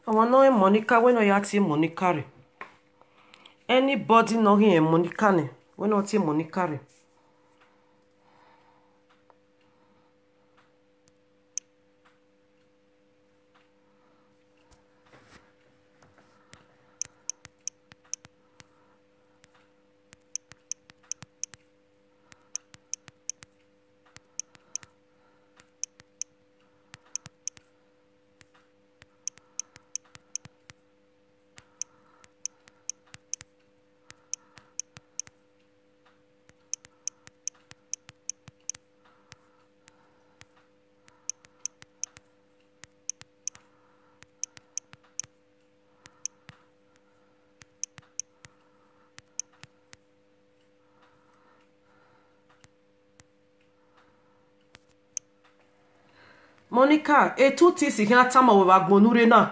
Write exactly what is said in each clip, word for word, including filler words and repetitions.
Ọmwa ne ọ rẹn Monica, wẹ ne ọ ya tie Monica rre. Anybody ne ọ ghi rẹn Monica nẹ, wẹ ne ọ tie Monica rre. Monica, etu tisi khian tama wẹ vbe agbọn ne u rre na.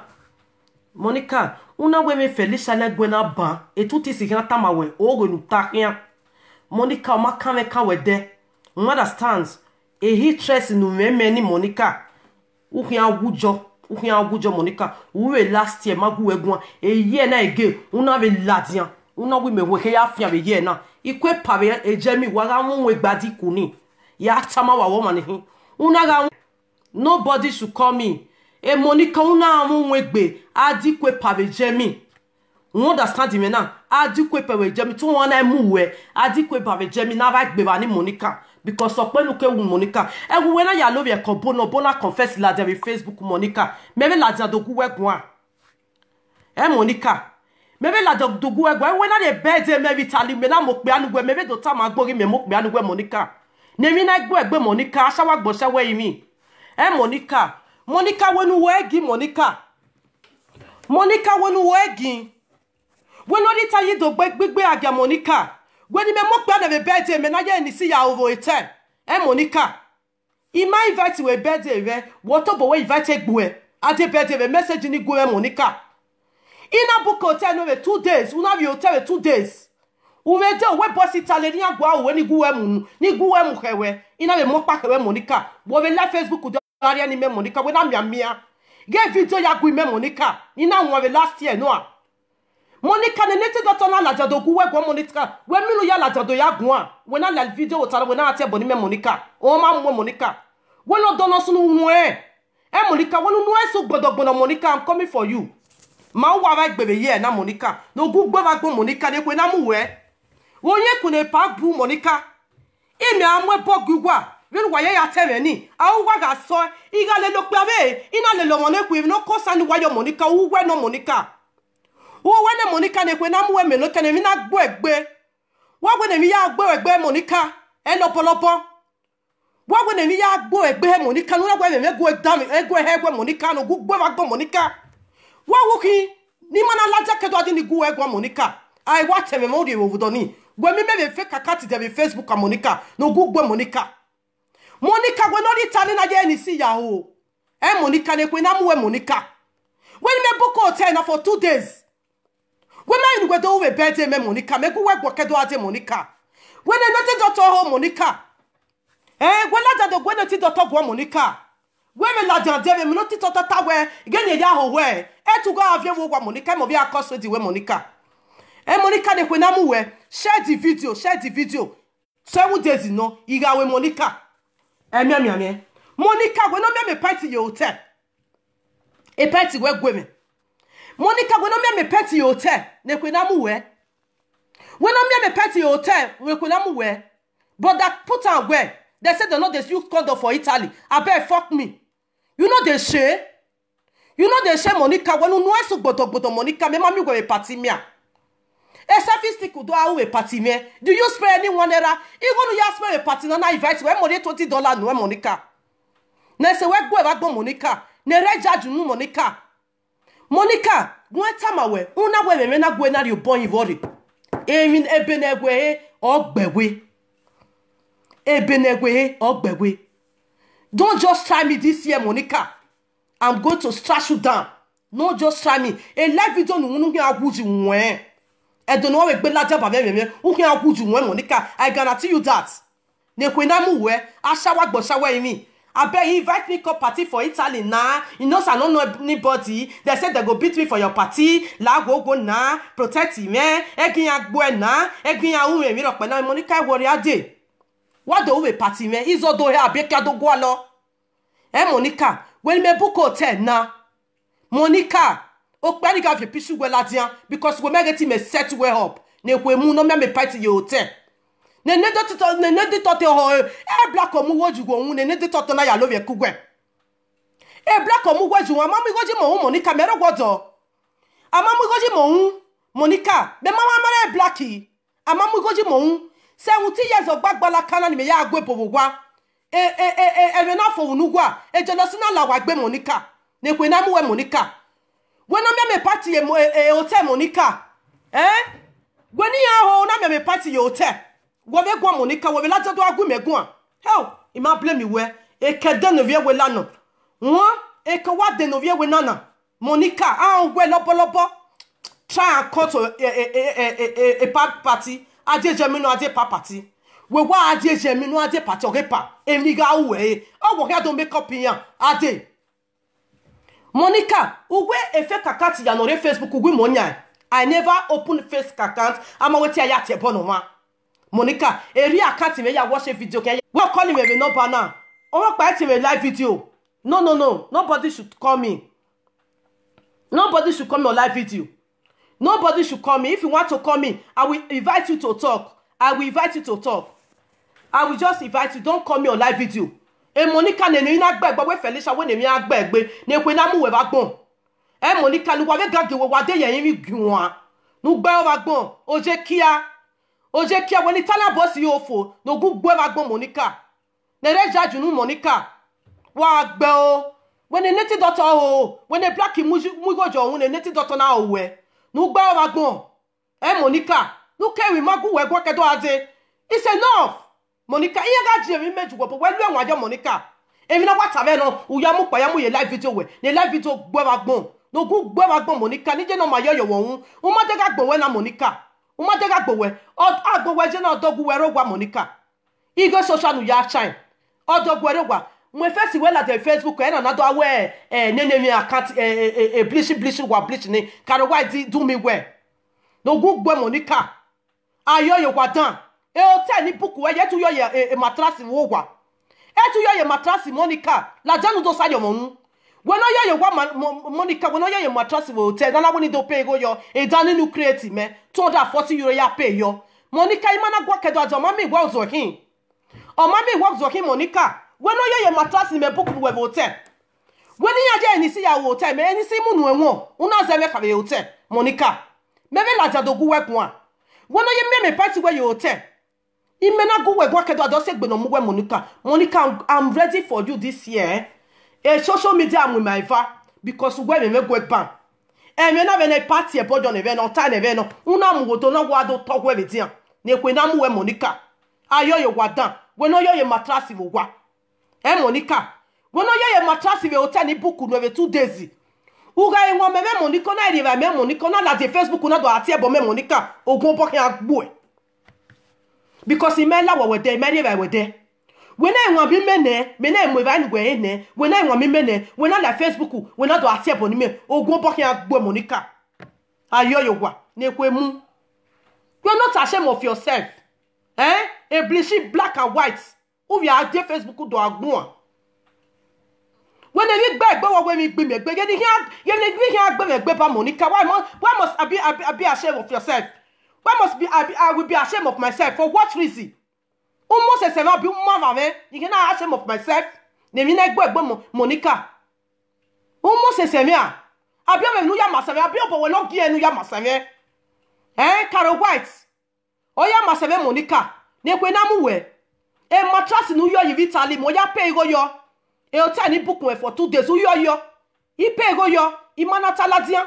Monica, u na wẹ vbe Felicia lẹguẹ na ban, etu tisi khian tama wẹ, oghe ne u ta khian. Monica, ọ ma kan mwẹ kan wẹ dẹ. U understand? Ehi tress ne u mwẹ mẹ ni, Monica. U khian wu jọ, u khian wu jọ, Monica. U vbe last year ma gu wẹ guan. Eye na ege, u na vbe ladian. U na wẹ imẹ wẹ khe ya fian vbe eye na. Ikue pa vbe Jemmy, wa gha mu wẹ gba di ku ni. Ya tama wa wẹ ọmwa ni hin. U na gha Nobody should call me. E Monica, u na mu wegbe, a di kue pa vbe Jemmy. U understand mwẹ na? A di kue pa vbe Jemmy, te uwa na mu wẹ, a di kue pa vbe Jemmy, na vbe gbe evba ni Monica. Because ọkpẹn ne u ke wu Monica. Ẹghẹ uwẹ na ya lovbiẹ ẹko, obọ na, obọ na confess ladian vbe Facebook Monica. Mẹ vbe ladian do gu wẹ guan. Ẹ Monica, mẹ vbe ladian do gu wẹ guan, wẹ na rhie birthday mẹ vbe Italy, mẹ na mu okpia ne uwẹ, mẹ vbe do tama gbe ghi mẹ mu okpia ne uwẹ Monica. Ne emwi na gbe egbe Monica, ashawa gbọsha wẹ rinmwi. Ẹ Monica, Monica, wẹ ne uwẹ gi Monica. Monica, wẹ ne uwẹ gi. Wẹ ne ọ rhie Italy do gbe gbigbe agia Monica. Wẹ ne mẹ mu okpia ne vbe birthday mẹ na ye ni si ya ovo etẹ. Ẹ Monica. I ma invite wẹ birthday vbe, wẹ tobọ wẹ invite egbe uẹ, a de birthday vbe message ni gu mwẹ Monica. I na book hotel nọ vbe two days, u na vbe hotel vbe two days. U vbe de wẹ boss Italy ne iran gua ruẹ ni gu uẹ mu, ni gu uẹ mu khẹ wẹ, I na vbe mu ọkpa khẹ wẹ Monica. Wẹ vbe live Facebook do gha rhie ni mẹ Monica, wẹ na mianmian. Ghe video ya gu mẹ Monica, I na wan vbe last year nua. Monica, nene te doctor na ladian do gu wẹ guan Monica. Wẹ milo ya ladian do ya guan. Wẹ na la video wo ta na, wẹ na tie ẹbọ ni mẹ Monica. Ọ ma mu Monica. Wẹ ne ọ dọnọ sunu wọn. Ẹ Monica, wẹ ne unu ẹse ugbọdọgbọdọ Monica, I'm coming for you. Ma uwa vbe gbe vbe ye na Monica. Ne ogu gbe vbe agbọn Monica, ne ekhue na mu wẹ. Wo ye ku ne pa bu Monica. Imẹ a mu ẹbọ gu uwa, vbene uwa ye ya ta ẹmwẹ ni, a uwa gha sọ, I gha lele okpia vbe, I na lele ọmọ ne ekhue, emwi ne ọ kọ osa ne uwa yọ Monica, uwẹ nọ Monica. Uwẹ ne Monica ne ekhue na mu wẹ mẹ ne kẹnẹ emwi na gbe egbe. Wa wẹ ne emwi ya gbe egbe Monica, ẹ lọbọlọbọ. Wa wẹ ne emwi ya gbe egbe hẹ Monica, ne u na wẹ mẹ gu dan egu hẹ wẹ Monica, ne ogu gbe vbe agbọn Monica. Wa wu khin, ne ima na la jacket wa di ni gu wẹ guan Monica. A i wa tẹmwẹ mwẹ urrie vbe ovudọ ni. Wẹ mi mẹ vbe fake account dẹ vbe Facebook a Monica, ne ogu gbe Monica. Monica, wẹ ne ọ rhie Italy na ye ni si ya ho. Ẹ Monica, ne ekhue na mu wẹ Monica. Wẹ ne mẹ book hotel na for two days. Wẹ ma rhie ne uwẹ do ru vbe birthday mẹ Monica, mẹ gu wẹ guan kẹ do gha dee Monica. Wẹ ne nọ te doctor ho Monica. Ẹ, wẹ ladian do gu nọ te doctor guan Monica. Wẹ vbe ladian dee vbe emwi ne te doctor ta wẹ, ghe ne ya ho wẹ. Ẹ tu gha viẹ vbe owa Monica, ẹ mọ vbe a kọ so di wẹ Monica. Ẹ Monica, ne ekhue na mu wẹ, share the video, share the video. Seven days nọ, I gha ru Monica. Ẹ mianmianmian. Monica, wẹ ne ọ miẹn mẹ pint ye hotel. E pint wẹ gue mwẹ. Monica, wẹ ne ọ miẹn mẹ pint ye hotel, ne ekhue na mu wẹ. Wẹ ne ọ miẹn mẹ pint ye hotel, ne ekhue na mu wẹ. Brother, put am well. They say they no dey use condom for Italy. Abeg, fuck me. You no dey shame? You no dey shame, Monica? Wẹ ne unu ẹse ugbọdọgbọdọ, Monica, mẹ ma miẹn uwẹ vbe party mia. E selfie stick do a ru vbe party mwẹ. Do you spray anyone erha? Igho ne u ya spray vbe party na, na invite wẹ, mọ rhie twenty dollar nuẹ, Monica. Ne ẹse wẹ gue vbe agbọn, Monica. Ne rẹ judge unu, Monica. Monica, wẹ tama wẹ, u na wẹ ẹmwẹ na gue na rhie obọ hin vbọ rre. Emwi ebe ne wẹ he, ọ gbe wẹ. Ebe ne wẹ he, ọ gbe wẹ. Don't just try me this year, Monica. I'm going to trash you down. No, just try me. A live video ne u winna, u khian wu yi wẹn. Ẹdẹ ne ọ vbe gbe ladian ba vbe ẹmwẹ, u khian wu yi wẹn, Monica. I guarantee you that. Ne ekhue na mu wẹ, ashawa gbọsha wẹ rinmwi. Abeg, he invite me come party for Italy na. You know say I no know anybody. They say they go beat me for your party. La wo wo na, protect mwẹ. Ẹgiyan gbuẹ na, ẹgiyan ru mwẹ emwi rhọkpẹ na. Monica, worry ade. Wa do ru vbe party mwẹ. Izo do hẹ abe kia do gualọ. Eh, Monica, wẹ ne mẹ book hotel na. Monica, okpia ni gha viọ epishi wẹ ladian, because wẹ mẹ ghe te mẹ set wẹ up. Ne ekhue mu ne ọ miẹn mẹ party ye hotel. Ne ne do titọ, ne ne di tọtọ họ, eh, eh, Black ọ mu igho yi wẹ uhunmwu, ne ne di tọtọ na ya lovbiẹ ku wẹ. Eh, Black ọ mu igho yi wẹ, a ma mu igho yi mẹ uhunmwu, Monica, mẹ rre ọgwọdọ. A ma mu igho yi mẹ uhunmwu, Monica, mẹ ma ma mẹ rre Black. A ma mu igho yi mẹ uhunmwu. Seventy years ọgbagba la kan na ni mẹ ya gu ebo vbe owa. E, e, e, e, ẹmwẹ na fo unu uwa, e jealousy na la uwa egbe Monica. Ne ekhue na mu wẹ Monica. Wẹ ne ọ miẹn mẹ party ye mo-, e, e, hotel Monica. Eh? Wẹ ne iran ho na miẹn mẹ party ye hotel. Wẹ vbe guan Monica, wẹ vbe ladian do gha gu mẹ guan. Hell, I ma blame wẹ. Eke de ne ovbi ẹre wẹ la nọ. Wọn, eke wa de ne ovbi ẹre wẹ na na. Monica, a wẹ lọbọlọbọ. Try and come to a, a, a, a, a, a pa-, party. A die ye emwi nọ, a die pa party. Wẹ wa a die ye emwi nọ, a die party, ọ ghe pa. Emwi gha ru wẹ re. Ọ wẹ ọ khian do make up iran. A de. Monica, uwẹ e fake account ya nọ rre Facebook, uwẹ mọ yan. I never open fake account. A ma wẹ te a ya tie ẹbọ nọ mwa. Monica, erriọ account mwẹ ya watch video kẹ. Wẹ call mwẹ vbe number na. Ọmọ kpa tie mwẹ live video. No, no, no. Nobody should call me. Nobody should call me on live video. Nobody should call me. If you want to call me, I will invite you to talk. I will invite you to talk. I will just invite you. Don't call me on live video. E Monica, ne emwi na gbe egbe, wẹ Felicia, wẹ ne emwi na gbe egbe, ne ekhue na mu wẹ vbe agbọn. E Monica, ne uwa vbe ga gie wẹ, wa de ye emwi guan. Ne u gbe vbe agbọn, oje kia. Oje kia, wẹ ne Italian boss yo fo, ne ogun gbe vbe agbọn Monica. Ne rre judge unu Monica. Wa gbe o. Wẹ ne native doctor o, wẹ ne Black mu, mu igho jọ uhunmwu, ne native doctor na o wẹ. Ne u gbe vbe agbọn. Eh, Monica, ne u ke emwi ma gu wẹ guan kẹdọ a dee. It's enough. Monica, iran gha jie emwi mẹ ju wẹ, but wẹ lu ẹwaẹn yọ Monica. Emwi na wa ta vbe nọ, u ya mu kpa ya mu ye live video wẹ, ne live video gbe vbe agbọn. Ne ogun gbe vbe agbọn Monica, ne iye ne ọ ma yọ yọ wẹ uhunmwu. U ma de gha gbe wẹ na Monica. U ma de gha gbe wẹ. Ọ, a gbe wẹ je na, ọ do gu wẹ rre owa Monica. Igho social ne u ya shine. Ọ do gu wẹ rre owa. Mu first wẹ ladian Facebook, ẹ na na do a wẹ, eh, nene emwi account, eh, eh, eh, eh, bleach, bleach, wa bleach ni. Karo wa di, do me well. Ne ogun gbe Monica. A yọ ye owa dan. E hotel ni book wẹ ye, e tu yọ ye, e, e mattress vbe owa. E tu yọ ye mattress Monica. Ladian ne u do sa ye ọmọ unu. Wẹ ne ọ yọ ye owa ma-, Mo-, Monica, wẹ ne ọ yọ ye mattress vbe hotel. Na na wẹ ne I do pay igho yọ. E dan ni ne u create mẹ. Two hundred and forty euro ya pay yọ. Monica, I ma na gua kẹdọ a dee, ọ ma miẹn wẹ ọ zọ khin. Ọ ma miẹn wẹ ọ zọ khin Monica. Wẹ ne ọ yọ ye mattress ne imẹ book ne uwẹ vbe hotel. Wẹ ne iran ye Hennessy ya ru hotel, mẹ Hennessy mu nu ẹmwẹ, u na zẹ mwẹ kha vbe hotel, Monica. Mẹ vbe ladian do gu wẹ guan. Wẹ ne ọ ye miẹn mẹ party wẹ ye hotel. Imẹ na gu wẹ guan kẹdọ a dee, ọ sẹ egbe ne ọ mu wẹ Monica. Monica, I'm, I'm ready for you this year, eh? Eh, social media mu ima eva, because uwẹ mwẹ mwẹ guẹ ban. Ẹmwẹ na vbe ne party ẹbọ yọ ne ẹmwẹ nọ, ọ ta ne ẹmwẹ nọ. U na mu gho do na wa do tọ wẹ vbe edian. Ne ekhue na mu wẹ Monica. A yọ ye owa dan, wẹ ne ọ yọ ye mattress vbe owa. Eh, Monica, wẹ ne ọ yọ ye mattress vbe hotel ni book nuẹ vbe two days. U gha rinmwian mẹ mwẹ Monica, ọ na rhie evbare mẹ Monica, ọ na ladian Facebook, u na do a tie ẹbọ mẹ Monica, ogun obọ khian gbuẹ. Because imẹ la wẹ wẹ dẹ, imẹ rhie evbare wẹ dẹ. Wẹ na rinmwian mẹ nẹ, mẹ na mu evbare ne uwẹ rre nẹ, wẹ na rinmwian mẹ nẹ, wẹ na la Facebook, wẹ na do a tie ẹbọ ne imẹ, ogun obọ khian gbuẹ Monica. A yọ ye owa, ne ekhue mu. You are not ashamed of yourself. Eh? A bleach black and white. U vbe a die Facebook do a guan. Wẹ ne emwi gbe egbe, wẹ wẹ emwi gbe mẹ egbe, ye ne I khian, ye ne I khian gbe mwẹ egbe ba Monica. Why mu-, why must I be, I be, I be ashamed of yourself? Why must be, I be, I will be ashamed of myself? For what reason? U must sẹ mwẹ, abi u ma vba mwẹ, I can ashamed of myself. Ne emwi na gbe egbe Mo-, Monica. U must sẹ mwẹ a? Abi ọmọ ne u ya ma sẹ mwẹ, abi obọ wẹ ne ọ gie ne u ya ma sẹ mwẹ? Eh, Caro White. Ọ ya ma sẹ mwẹ Monica, ne ekhue na mu wẹ. E mattress ne u yọ yi vbe Italy, mẹ ọ ya pay igho yọ. E hotel ni book wẹ for two days, u yọ yọ. I pay igho yọ, I ma na ta ladian.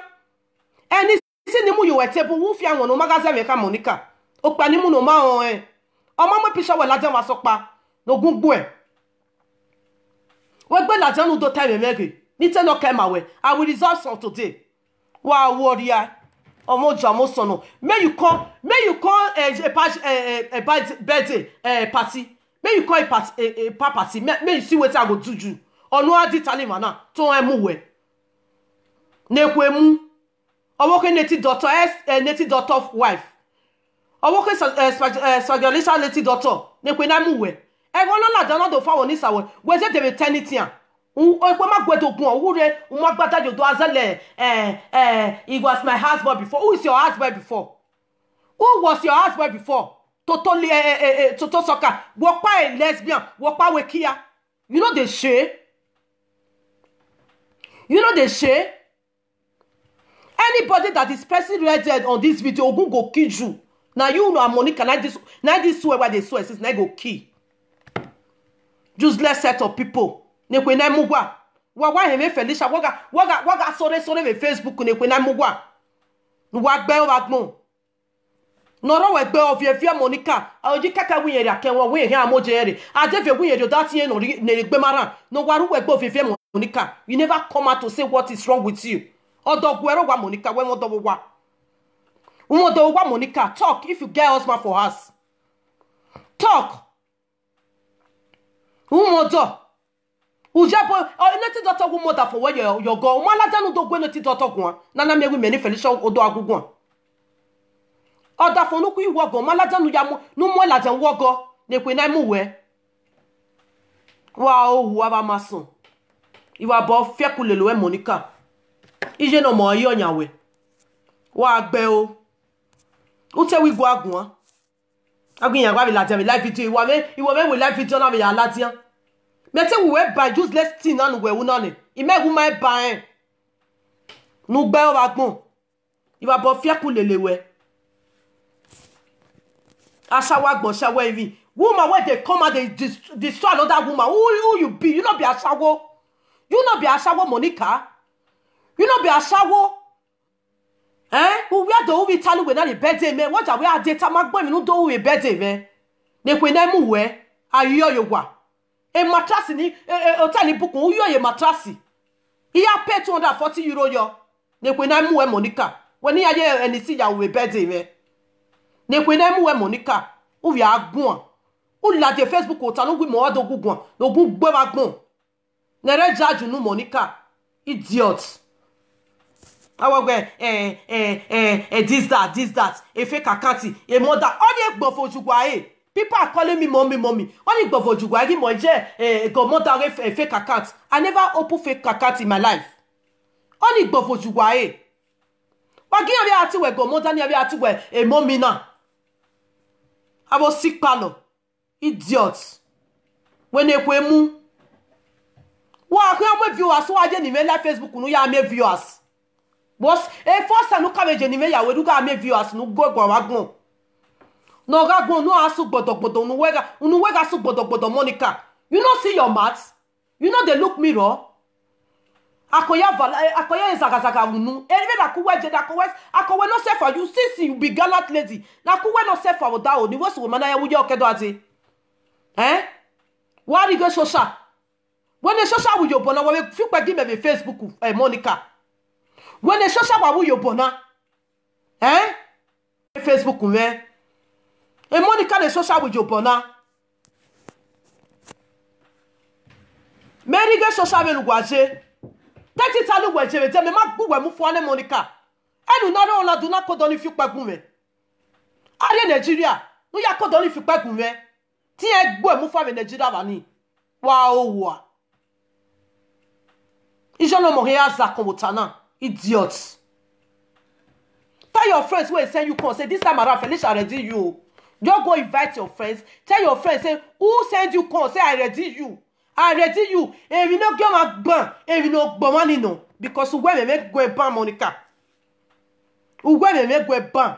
Ẹni si ni mu ye uwẹ table, u fian wọn ne ọ ma gha zẹ mwẹ kha Monica. Okpia ni mu ne ọ ma rẹn ọnrẹn. Ọ ma mu picture wẹ ladian vbe asọkpa, ne ogun gbuẹ. Wẹ gbe ladian ne u do ta ẹmwẹ mwẹ ghe, ne I te ne ọ kẹ ma wẹ, I will resolve some today. Wa worry a, ọmọ Jamuson nọ. May you come, may you come, eh, eh, pa-, eh, eh, eh, birth-, birthday, eh, party. Make you come a party, a, a pa party. Make, make you see wetin I go do you. Ọna a di Italian man na, to emu wẹ. Ne ekhue mu. Ọvbokhan native doctor, eh, eh, native doctor wife. Ọvbokhan sa-, eh, spa-, eh, spaghetti native doctor, ne ekhue na mu wẹ. Ẹghẹ ọna ladian na do fa wẹ ni sa wẹ. Wẹ zẹ de vbe eternity an. U, ekpo ma gu ẹre do guan, u rre, u ma gbada yo do a zẹlẹ, eh, eh, he was my husband before. Who is your husband before? Who was your husband before? Toto li-, eh, eh, eh, eh, toto sọka. Wẹ ọkpa a lesbian, wẹ ọkpa wẹ kia. You know the shame? You know the shame? Anybody that is pressing red head on this video, Ogun go kill you. Na you know Monica, na this, na this swear why they swear since na go kill. Useless set of people. Ne ekhue na mu uwa. Wa wa hẹn vbe Felicia, wa gha, wa gha, wa gha sore sore vbe Facebook ne ekhue na mu uwa. Wa gbe ọmwa agbọn. Ne ọ rre wẹ gbe ọviẹviẹ Monica, oyi kẹkẹ wẹ irẹn rhia kẹ wọn, wẹ irẹn amoje rẹn rre. A de viọ wẹ irẹn rhie ọda tie nọ rhie ne egbe ma rran, ne ọ wa rre wẹ gbe ọviẹviẹ Monica. You never come out to say what is wrong with you. Ọdọ gu ẹre owa Monica, wẹ mwẹ ọdọ vbe owa. Mwẹ ọdọ vbe owa Monica, talk if you get husband for house. Talk. Mwẹ ọdọ. U je bo, ọ, native doctor wu mother for wẹ yọ, yọ gọ. U ma ladian ne u do gu native doctor guan. Na na miẹn wẹ imẹ ne Felicia Odoagu guan. Ọdafẹn ne u khui wọ gọ, u ma ladian ne u ya mu, ne u mu ladian wọ gọ. Ne ekhue na mu wẹ. Wa o hu avbe amasọn. Ivba bọ fiẹku lele wẹ Monica. Iye ne ọmọ ẹre ọyan wẹ. Wa gbe o. U te wẹ I gua guan. A ghi yan gha vbe ladian vbe live video, iwẹ vbe, iwẹ vbe wẹ live video na vbe ya ladian. Mẹ te wẹ uwẹ ba useless thing na ne uwẹ ru na nẹ. I mẹ wu ma ba rẹn. Ne u gbe ọmwa agbọn. Ivba bọ fiẹku lele wẹ. Ashawo agbọn, ashawo emwi. Woman wey dey come out dey dis-, destroy another woman. Who, who you be? You no be ashawo. You no be ashawo, Monica. You no be ashawo. Eh? U wia do u vbe Italy wẹ na rhie birthday mẹ. Wẹ ja wẹ a de tama gbẹn emwi ne u do ru vbe birthday mwẹ. Ne ekhue na mu wẹ. A yọ ye owa. E mattress ni, e, e, hotel ni bukun, u yọ ye mattress. I ya pay two hundred forty euro yọ. Ne ekhue na mu wẹ Monica. Wẹ ne I ya ye ẹnisi ya ru vbe birthday mwẹ. Ne ekhue na mu wẹ Monica. U vbe a guan. U ladian Facebook ota ne u gu imẹ ọdọ gu guan. Ne u gu gbe vbe agbọn. Ne ẹre judge unu Monica. Idiot. Awẹ wẹ, eh, eh, eh, eh, this, that, this, that. A fake account. A mother. Ọni egbọvo ju uwa re. People are calling me mommy, mommy. Ọni egbọvo ju uwa re. Ghi mọ je, eh, godmother re f-, eh, fake account. I never open fake account in my life. Ọni egbọvo ju uwa re. Wa gi iran vbe a ti wẹ godmother, ne iran vbe a ti wẹ, eh, mommy na. Avbe osikpalọ. Idiot. Wẹ ne ekhue mu. Wa khian mu viewers, wa ye ni mwẹ live Facebook ne u ya miẹn viewers. But e first time ne u ka vbe ye ni mwẹ ya wẹ ne u gha miẹn viewers ne u gu ẹguae vbe agbọn. Ne ọ gha guan, unu a su gbọdọgbọdọ, unu wẹ gha, unu wẹ gha su gbọdọgbọdọ Monica. You no see your mouth? You no dey look mirror? Akoya vala, eh, akoya zaghazaga unu. Eri vbe na ku wẹ je, na ku wẹ, ako wẹ no safe for you since you be gallant lady. Na ku wẹ no safe for that o, ni wẹ su wẹ ma na ya wu ye ọkẹdọ aze. Eh? Wa rhie ighe social. Wẹ ne social wu yobọ na, wa vbe fi ukpẹ gi mẹ vbe Facebook, eh, Monica. Wẹ ne social wa wu yobọ na. Eh? Facebook mwẹ. E Monica ne social wu yobọ na. Mẹ rhie ighe social vbene uwa ye. Te Italy uwẹ ye vbe de, mẹ ma gbe uwẹ mu fua nẹ Monica. Ẹnu na rre ọna do na kodọ ni fi ukpẹ gun mwẹ. A rrie Nigeria, ne u ya kodọ ni fi ukpẹ gun mwẹ. Te iran gbe uwẹ mu fua vbe Nigeria vba ni. Wa o wa. Iye ne ọmọ hia za kọn vbe ota na. Idiot. Tell your friends wey send you come, say this time around, Felicia ready you o. Just go invite your friends. Tell your friends, say, who send you come? Say, I ready you. I ready you. Emwi ne ọ gie ọmwa gban, emwi ne ọ gbe ọmwa ni nọ. Because uwẹ mwẹ mwẹ gu ẹre ban, Monica. Uwẹ mwẹ mwẹ gu ẹre ban.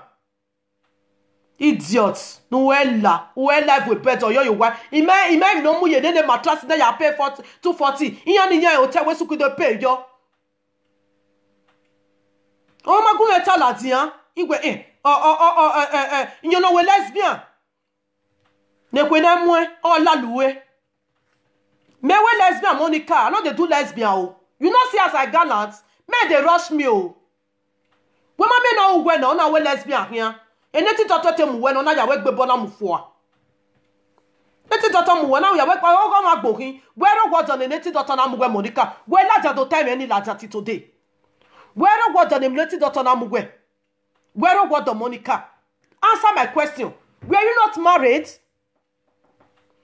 Idiot. Ne uwẹ la, uwẹ la vbe bed, ọ yọ ye owa. I ma, i ma emwi ne ọ mu ye nene mattress ne ya pay forty, two forty. Iran ni yan hotel wẹ suku do pay yọ. Ọ ma gu mwẹ ta ladian. Iwẹ, eh, ọ, ọ, ọ, ọ, eh, eh, eh, iyan nọ wẹ lesbian. Ne ekhue na muẹn, ọ la lu uwẹ. Mẹ wẹ lesbian, Monica, I no dey do lesbian o. You no see as I gallant? Men dey rush me o. Wẹ ma miẹn ne ọ ru uwẹ na, ọ na wẹ lesbian khian. Ene titọ te mu uwẹ na, ọ na ya wẹ gbe ẹbọ na mu fua. Native Doctor mu wẹ na, wẹ ya wẹ kpa ọghe ọmwa gbe okhin. Wẹ rre owa ọdọ ne Native Doctor na mu wẹ Monica. Wẹ ladian do ta ẹmwẹ ni ladian till today. Wẹ rre owa ọdọ ne Native Doctor na mu wẹ. Wẹ rre owa ọdọ Monica. Answer my question. Were you not married?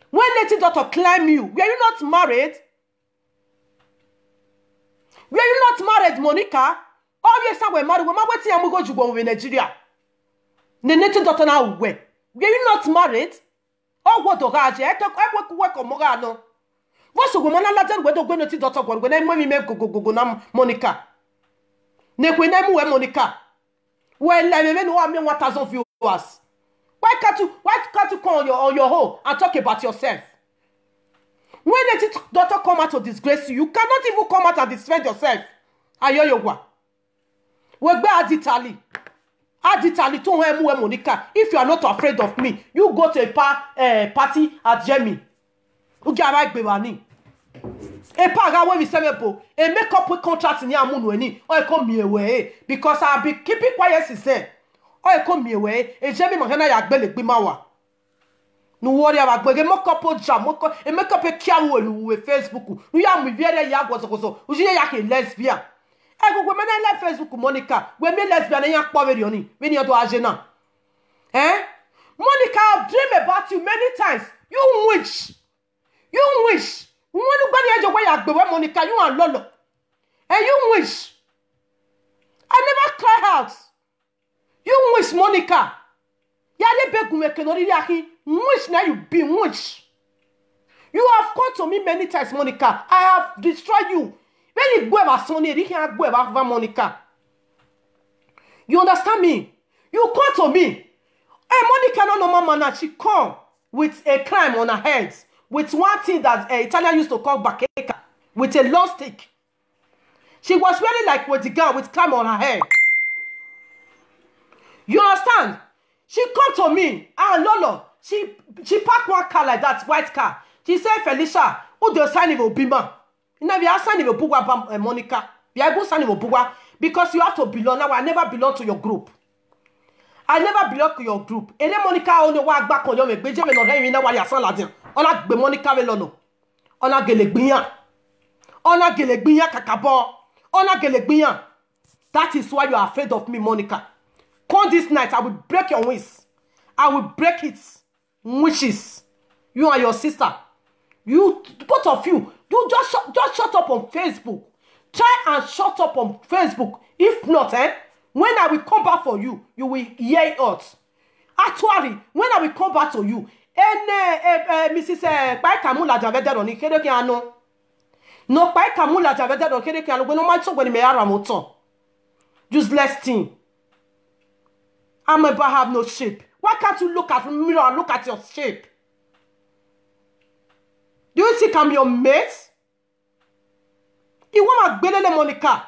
When Native Doctor claim you, were you not married? Were you not married, Monica? Ọ vbe sa wẹ marry, wẹ ma wẹ te iran mu igho ye uwẹ vbe Nigeria. Ne Native Doctor na ru wẹ. Were you not married? Ọ wẹ ọdọ gha ye, ẹ ke, ẹ wẹ ku wẹ ke ọmọ gha nọ. Vbọsẹ wẹ ma na ladian wẹ do gbe Native Doctor guan, wẹ na mu emwi mẹ gogogogo na, Monica. Ne ekhue na mu wẹ, Monica. Wẹ la ẹmwẹ mwẹ ne uwa miẹn one thousand viewers. Why can't you, why can't you come on your, on your own and talk about yourself? When Native Doctor come out to disgrace you, you cannot even come out and defend yourself. Ayo yo wa. Wẹ gbe Aditali. Aditali to hẹ mu wẹ Monica. If you are not afraid of me, you go to a pa, uh, party at Germany. U gia vbe gbe evba ni. Epa gha wẹ vbe sẹmwẹ bo, e make up contract ni a mu nuẹ ni, ọ ko miẹn wẹ e, because I be keeping quiet since then. Ọ ko miẹn wẹ e, e je mi ma hẹn na ya gbele gbe ima wa. Ne uwẹ ọrria vbe agbọn, e make up ja, make up, e make up kia ru elu vbe Facebook. U ya mu ivbi ẹre ya guọzọguọzọ, u ye ya khin lesbian. Ẹghẹ wẹ mẹ na like Facebook, Monica, wẹ miẹn lesbian ne iran kpọ vberriọ ni, vbene iran do gha ye na. Eh? Monica, I've dreamed about you many times. You witch. You witch. Wẹ ne u gbe ne iran ye wẹ ya gbe wẹ Monica, you and Lolo. And you witch. I never cry out. You witch, Monica. Ya rhie ebe gu mwẹ ke ne ọ rhirhi akhin. Witch na you be, witch. You have come to me many times, Monica. I have destroyed you. Vbene I gbe vbe asọn ni, erha I khian gbe vbe ava Monica. You understand me? You come to me. Hey, Monica, no normal man now. She come with a crime on her head, with one thing that, uh, Italian used to call bakeka, with a long stick. She was wearing like with the gown with crime on her head. You understand? She come to me, ah, Lolo. She, she park one car like that, white car. She say, "Felicia, who dey sign him Obima?" You know, we are signing Obuwa, uh, Monica. We are go signing Obuwa because you have to belong. Now, I never belong to your group. I never belong to your group. Ene Monica, only wa gba kon yo me gbeje me no he na wa ya san ladin. Ona gbe Monica vbe Lolo. Ona gele gbiyan. Ona gele gbiyan kakabo. Ona gele gbiyan. That is why you are afraid of me, Monica. Come this night, I will break your wings. I will break it. Witches. You and your sister. You, both of you, you just shut, just shut up on Facebook. Try and shut up on Facebook. If not, eh, when I will come back for you, you will hear it. Actually, when I will come back to you, and, uh, uh, uh, Missus Uh, Kpaikamu Lajavede Roni, kere ke ano. No, Kpaikamu Lajavede Roni, kere ke ano. When no man so when me are motor. Useless thing. Ameba have no shape. Why can't you look at mirror and look at your shape? Do you think I'm your mate? Iwọ ma gbelele Monica.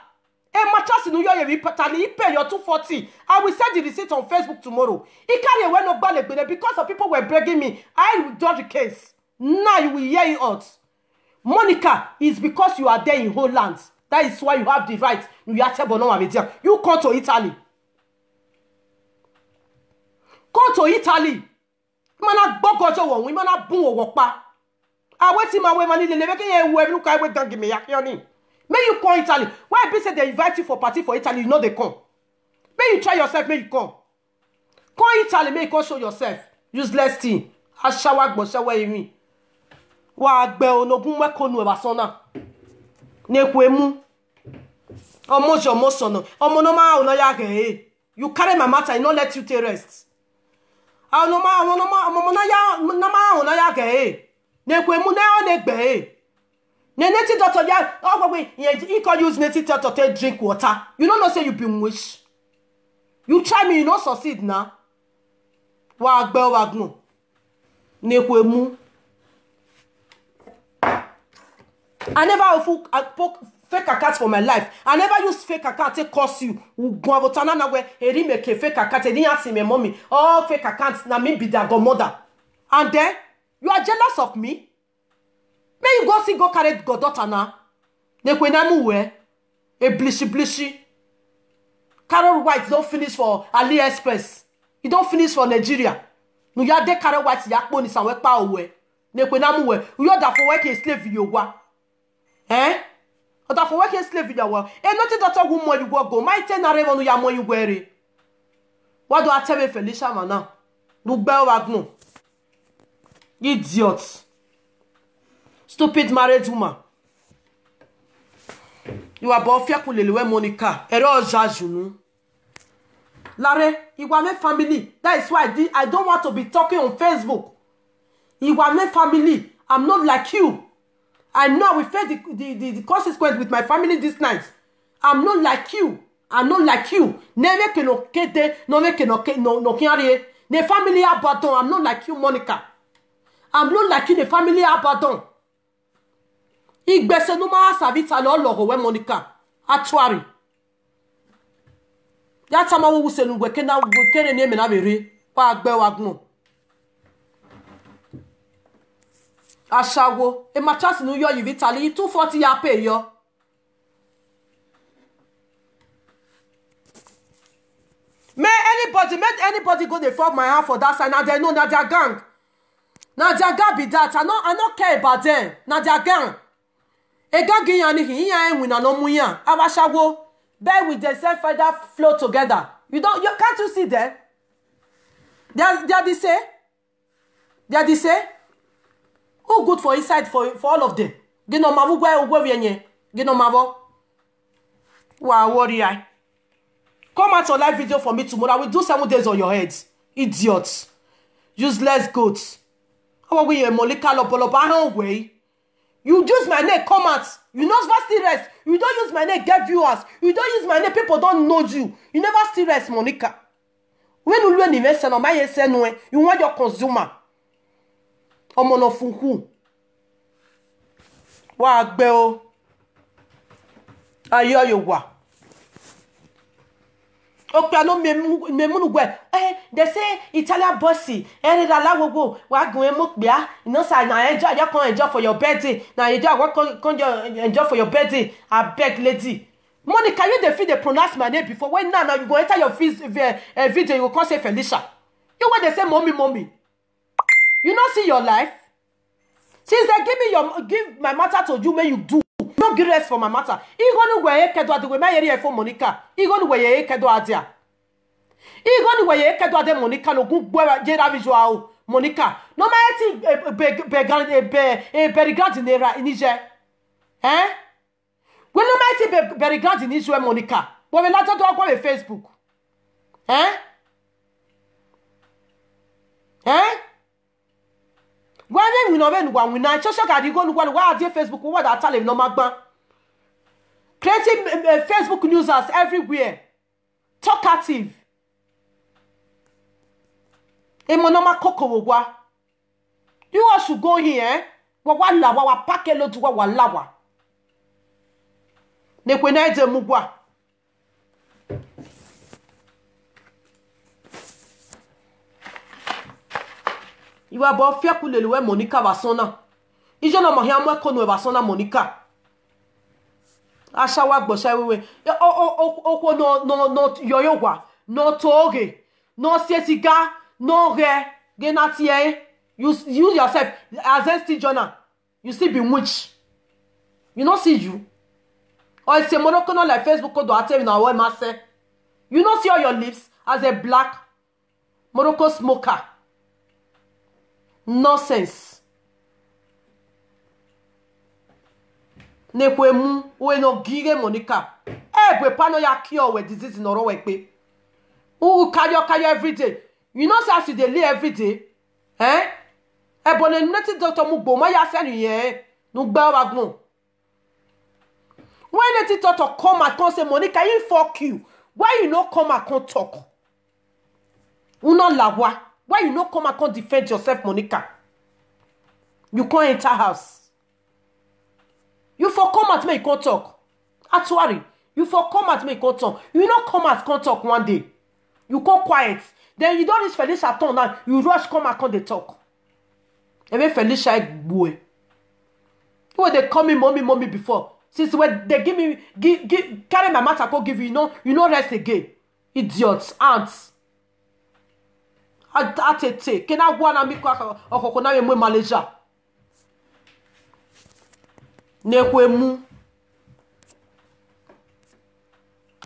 A mattress in New York, you pay your two forty. I will send the receipt on Facebook tomorrow. He carry away no gbale gbele because of people were begging me. I withdraw the case. Now you will hear it out. Monica, is because you are there in Holland. That is why you have the right. You are table no media. You come to Italy. Come to Italy. Mana gbogo jo wo, mana bun wo pa. I wait him away, man, lele, make him wear look away gang me yak yoni. May you come Italy. Why be say they invite you for party for Italy, you know they come. May you try yourself, may you come. Come Italy, may you come show yourself. Useless thing. Ashawa gbon shawa imi. Wa gbe onogun we ko nu eva sona. Ne kwe mu. Ọmọ jọ ọmọ sọnọ. Ọmọ no ma o na ya ghe. You carry my matter, I no let you take rest. Ọmọ no ma, ọmọ no ma, ọmọ no ya, no ma o na ya ghe. Ne kwe mu ne o ne gbe. Ne native doctor ya, oh, we, he, he can use native doctor take drink water. You don't know say you been wish. You try me, you no succeed now. Wa gbe wa gbon. Ne kwe mu. I never ofu, I poke fake account for my life. I never use fake account take curse you. Ugun avotana na we eri make fake account. Eri ask me mommy. All fake accounts na me be their godmother. And then you are jealous of me. May you go see go carry goddaughter now. Ne kwe na mu we. A blishy blishy. Carol White don't finish for AliExpress. He don't finish for Nigeria. Nu ya de Carol White ya kpo ni sanwẹ pa owe. Ne ekpe na mu wẹ, u yo da fo wẹ ke slave ye owa. Eh? Ọ da fo wẹ ke slave ye owa. E nothing doctor wu mu ẹre uwẹ go, ma i te na rre vbọ ne u ya mu ẹre uwẹ rre. Wa do a tẹ vbe Felicia mwa na. Ne u gbe ọre vbe agbọn. Idiot. Stupid married woman. You are both fiaku lele wẹ Monica. Ẹre ọ zha zunu. Lare, I wa mwẹ family. That is why I, di- I don't want to be talking on Facebook. I wa mwẹ family. I'm not like you. I know I will face the, the, the, the consequence with my family this night. I'm not like you. I'm not like you. Ne mwẹ ke nọ ke de, ne mwẹ ke nọ ke nọ nọ khian rrie. Ne family abandon. I'm not like you, Monica. I'm not like you. Ne family abandon. Igbese ne u ma sa vbe Italy, ọ lọghọ wẹ Monica. A tuari. Ya tama wẹ use ne uwẹ ke na, uwẹ ke rre ne mẹ na vbe rre. Wa gbe wa gbọn. Ashawo, e mattress ne u yọ yi vbe Italy, two forty ya pay yọ. May anybody, make anybody go dey fall my hand for that side. Na dem know, na their gang. Na their gang be that. I no, I no care about them. Na their gang. E gang iran ni khin, iran ẹwin na nọ mu iran. Avbe ashawo, bear with themselves, feather flock together. You don't, you, can't you see them? They are, they are the same. They are the same. Who good for inside for, for all of them? Ghe ne ọ ma vbe uwẹ, uwẹ vbe ẹyẹn. Ghe ne ọ ma vbọ. Wa worry I. Come out on live video for me tomorrow. I will do seven days on your head. Idiot. Useless goat. How are we here, Monica Lopolopo? I don't way. You use my name, come out. You never still rest. You don't use my name, get viewers. You don't use my name, people don't know you. You never still rest, Monica. When you learn invest no my say no, you want your consumer. Ọmọ nọ fun khu. Wa gbe o. Ayo yo wa. Okpia no me mu me mu gwe. Eh, they say Italian bossy. Eh, they allow go. Wa go and mukbia. You know say na enjoy, you can enjoy for your birthday. Na enjoy, what can, can you enjoy for your birthday? I beg, lady. Monica, you dey fit dey pronounce my name before. When now, now you go enter your fis- uh, uh, video, you go come say Felicia. You wey dey say mommy, mommy. You no see your life. Since they give me your give my matter to you, may you do. You no give rest for my matter. Igho ni wẹ ekedo adi wẹ ma yeri e fo Monica. Igho ni wẹ ye ekedo adia. Igho ni wẹ ye ekedo ade Monica no gun gbe ye ra visual o. Monica. No ma eti be be be be Berry Grand ni ra ni je. Eh? Wẹ ne ọ ma ti be Berry Grand ni Israel Monica. Wẹ vbe la dodo ọkpọ vbe Facebook. Eh? Eh? Wẹ vbe winna vbe ne uwa winna, chọchọ gha rhie igho ne uwa, ne uwa gha die Facebook, uwa da ta lele ne ọ ma gban. Creating eh, eh, Facebook news as everywhere. Talkative. Emọ ne ọ ma koko vbe owa. You all should go here, eh? Wa wa la wa, wa pack a load wa, wa la wa. Ne kwe na ede mu wa. Iwa bọ fiaku lele wẹ Monica vbe asọn na. Iye ne ọmọ hia mu ẹko nuẹn vbe asọn na, Monica. Ashawo agbọsha wewe. Okhuo nọ nọ nọ yọ ye owa, nọ to oghe, nọ si esiga, nọ ghẹ, ghe na tie ẹre. You you yourself, as a still joiner, you still be witch. You no see you. Or it's a Morocco not like Facebook code or whatever na wẹ ma sẹ. You no see all your lips as a black Morocco smoker. Nonsense. Ne kwe mu, uwe no gighe Monica. Ẹ bu epa nọ ya cure wẹ disease ne ọ rre wẹ kpe. U carry, carry every day. You know say as you dey live every day, eh? Ẹbọ ne native doctor mu gbe, ọ ma ya sẹ ne irẹn ne u gbe ọvba gbọn. When native doctor come and come say, Monica, he fuck you. Why you no come and come talk? Una lawa. Why you no come and come defend yourself, Monica? You come enter house. You for come out make you come talk. Actually, you for come out make you come talk. You no come out come talk one day. You come quiet. Then you don't reach Felicia turn now. You rush come and come dey talk. Even Felicia Egbue. You were they call me mommy, mommy before. Since when they give me, give, give, carry my matter, go give you, you know, you know rest again. Idiot, ants. Atete, kena gua na mi kwa okoko na me mu Malaysia. Ne ekhue mu.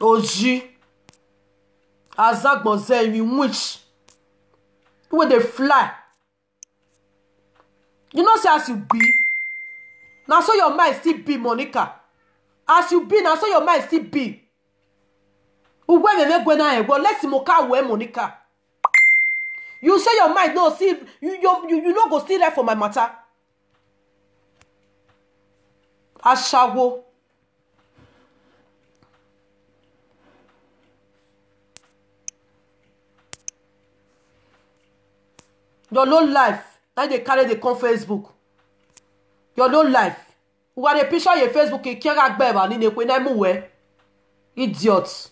Oji. Azagbọn zẹ emwi witch. Wey dey fly. You know say as you be, na so your mind still be, Monica. As you be, na so your mind still be. Uwe vbe vbe gue na ẹghẹ, let's mo ka wẹ, Monica. You say your mind no see, you, you, you, you no go still left for my matter. Ashawo. Your low life. Now they carry the come Facebook. Your low life. Uwa dey picture ye Facebook, e kian gha gbe evba ni ne ekhue na mu wẹ. Idiot.